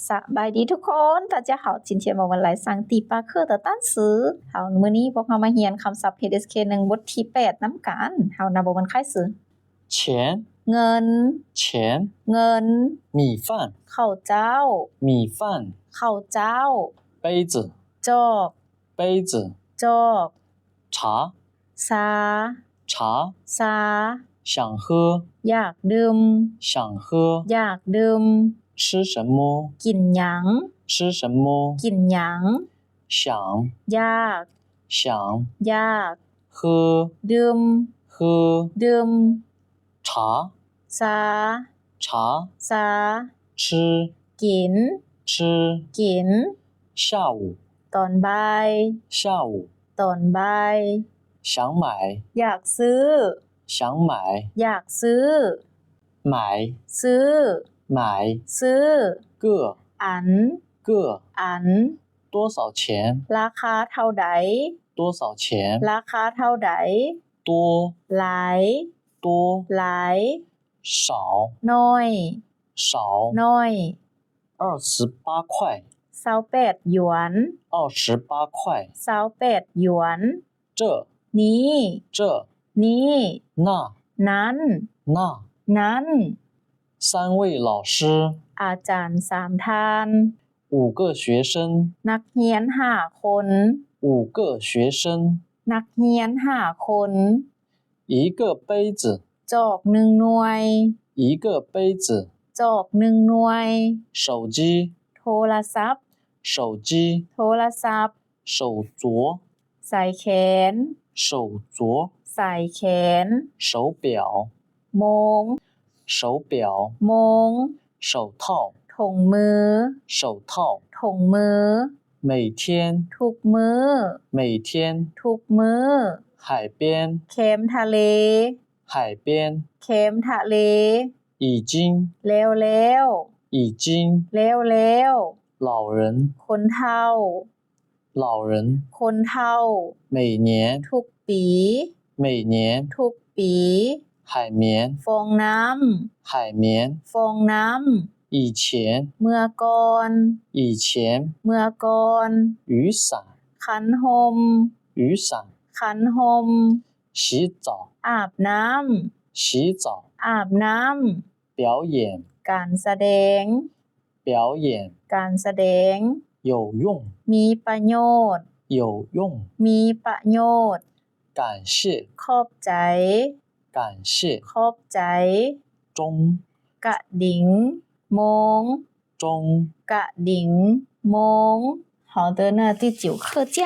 ສະບາຍດີທຸກຄົນ 大家好 今天我们来上第八课的单词 ເຮົາ ມື້ນີ້ພວກເຮົາມາຮຽນຄຳສັບ ເອສເຄ ໜຶ່ງ ບົດທີແປດນຳກັນ ເຮົານຳບົດກັນໄຄຊື່ ແຂນ ເງິນ ແຂນ ເງິນ 米饭 ເຂົ້າເຈົ້າ 米饭 ເຂົ້າເຈົ້າ 杯子 ຈອກ 杯子 ຈອກ 茶 ຊາ 茶 ຊາ 想喝 ຢາກດື່ມ 想喝 ຢາກດື່ມ 吃什么 ກິນຫຍັງ 吃什么 ກິນຫຍັງ 想 ຢາກ 想 ຢາກ 喝 ດື່ມ 喝 ດື່ມ 茶 ຊາ 茶 ຊາ 吃 ກິນ 吃 ກິນ 下午 ຕອນບ່າຍ 下午 ຕອນບ່າຍ 想买 ຢາກຊື້ 想买 ຢາກຊື້ 买 ຊື້ 买 ຊື້ 个 ອັນ 个 ອັນ 多少钱 ລາຄາເທົ່າໃດ 多少钱 ລາຄາເທົ່າໃດ 多 ຫຼາຍ 多 ຫຼາຍ 少 ໜ້ອຍ 少 ໜ້ອຍ 二十八块 ຊາວແປດຢວນ 二十八块 ຊາວແປດຢວນ 这 ນີ້ 这 ນີ້ 那 ນັ້ນ 那 ນັ້ນ 三位老师 ອາຈານສາມທ່ານ 五个学生 ນັກຮຽນຫ້າຄົນ 五个学生 ນັກຮຽນຫ້າຄົນ 一个杯子 ຈອກໜຶ່ງໜ່ວຍ 一个杯子 ຈອກໜຶ່ງໜ່ວຍ 手机 ໂທລະສັບ 手机 ໂທລະສັບ 手镯 ສາຍແຂນ 手镯 ສາຍແຂນ 手表 ໂມງ 手表 ໂມງ 手套 ຖົງມື 手套 ຖົງມື 每天 ທຸກມື້ 每天 ທຸກມື້ 海边 ແຄມທະເລ 海边 ແຄມທະເລ 已经 ແລ້ວແລ້ວ 已经 ແລ້ວແລ້ວ 老人 ຄົນເຖົ້າ 老人 ຄົນເຖົ້າ 每年 ທຸກປີ 每年 ທຸກປີ 海绵 ຟອງນ້ຳ 海绵 ຟອງນ້ຳ 以前 ເມື່ອກ່ອນ 以前 ເມື່ອກ່ອນ 雨伞 ຄັນຮົ່ມ 雨伞 ຄັນຮົ່ມ 洗澡 ອາບນ້ຳ 洗澡 ອາບນ້ຳ 表演 ການສະແດງ 表演 ການສະແດງ 有用 ມີປະໂຫຍດ 有用 ມີປະໂຫຍດ 感谢 ຂອບໃຈ 感谢 ຂອບໃຈ 钟 ກະດິງ ໂມງ 钟 ກະດິງ ໂມງ 好的，那第九课见。